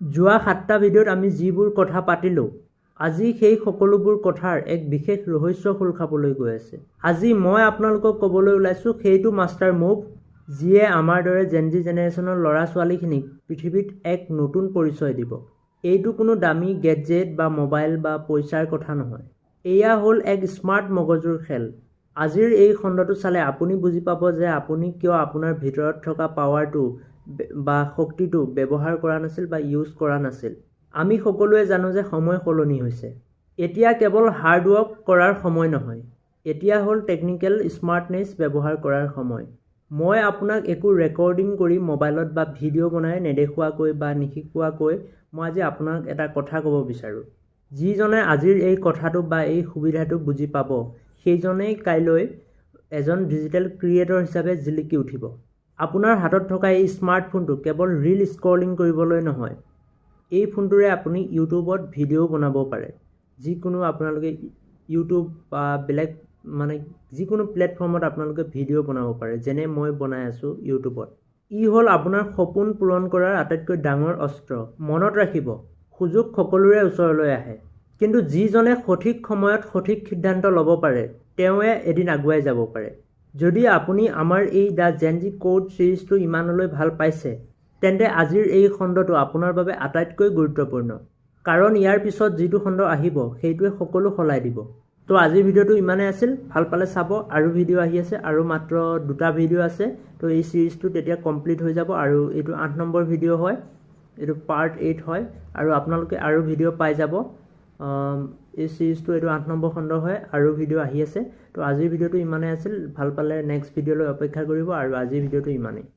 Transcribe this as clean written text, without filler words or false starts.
যোৱা 7টা ভিডিঅ'ত আমি যিবোৰ কথা পাতিলোঁ, আজি সেই সকলোবোৰ কথাৰ এক বিশেষ ৰহস্য খোল খাবলৈ গৈ আছে। আজি মই আপোনালোকক ক'বলৈ ওলাইছোঁ সেইটো মাষ্টাৰ মুভ, যিয়ে আমাৰ দৰে জেনজি জেনেৰেশ্যনৰ ল'ৰা ছোৱালীখিনিক পৃথিৱীত এক নতুন পৰিচয় দিব। এইটো কোনো দামী গেডজেট বা মোবাইল বা পইচাৰ কথা নহয়। এয়া হ'ল এক স্মাৰ্ট মগজুৰ খেল। আজিৰ এই খণ্ডটো চালে আপুনি বুজি পাব যে আপুনি কিয় আপোনাৰ ভিতৰত থকা পাৱাৰটো বা শক্তিটো ব্যৱহাৰ কৰা নাছিল বা ইউজ কৰা নাছিল। আমি সকলোৱে জানো যে সময় সলনি হৈছে। এতিয়া কেৱল হাৰ্ড ৱৰ্ক কৰাৰ সময় নহয়, এতিয়া হ'ল টেকনিকেল স্মাৰ্টনেছ ব্যৱহাৰ কৰাৰ সময়। মই আপোনাক একো ৰেকৰ্ডিং কৰি মোবাইলত বা ভিডিঅ' বনাই নেদেখুৱাকৈ বা নিশিকোৱাকৈ মই আজি আপোনাক এটা কথা ক'ব বিচাৰোঁ। যিজনে আজিৰ এই কথাটো বা এই সুবিধাটো বুজি পাব, সেইজনেই কাইলৈ এজন ডিজিটেল ক্ৰিয়েটৰ হিচাপে জিলিকি উঠিব। আপোনাৰ হাতত থকা এই স্মাৰ্টফোনটো কেৱল ৰীল স্ক্ৰলিং কৰিবলৈ নহয়। এই ফোনটোৰে আপুনি ইউটিউবত ভিডিঅ' বনাব পাৰে। যিকোনো আপোনালোকে ইউটিউব বা বেলেগ মানে যিকোনো প্লেটফৰ্মত আপোনালোকে ভিডিঅ' বনাব পাৰে, যেনে মই বনাই আছোঁ ইউটিউবত। ই হ'ল আপোনাৰ সপোন পূৰণ কৰাৰ আটাইতকৈ ডাঙৰ অস্ত্ৰ। মনত ৰাখিব, সুযোগ সকলোৰে ওচৰলৈ আহে, কিন্তু যিজনে সঠিক সময়ত সঠিক সিদ্ধান্ত ল'ব পাৰে, তেওঁৱে এদিন আগুৱাই যাব পাৰে। যদি আপুনি আমাৰ এই the Gen Z code ছিৰিজটো ইমানলৈ ভাল পাইছে, তেন্তে আজিৰ এই খণ্ডটো আপোনাৰ বাবে আটাইতকৈ গুৰুত্বপূৰ্ণ, কাৰণ ইয়াৰ পিছত যিটো খণ্ড আহিব, সেইটোৱে সকলো সলাই দিব। তো আজিৰ ভিডিঅ'টো ইমানেই আছিল। ভাল পালে চাব। আৰু ভিডিঅ' আহি আছে আৰু মাত্ৰ দুটা ভিডিঅ' আছে। তো এই ছিৰিজটো তেতিয়া কমপ্লিট হৈ যাব আৰু এইটো 8 নম্বৰ ভিডিঅ' হয়, এইটো পাৰ্ট 8 হয় আৰু আপোনালোকে আৰু ভিডিঅ' পাই যাব। এই ছিৰিজটো এইটো 8 নম্বৰ খণ্ড হয় আৰু ভিডিঅ' আহি আছে। তো আজিৰ ভিডিঅ'টো ইমানেই আছিল। ভাল পালে নেক্সট ভিডিঅ'লৈ অপেক্ষা কৰিব আৰু আজিৰ ভিডিঅ'টো ইমানেই।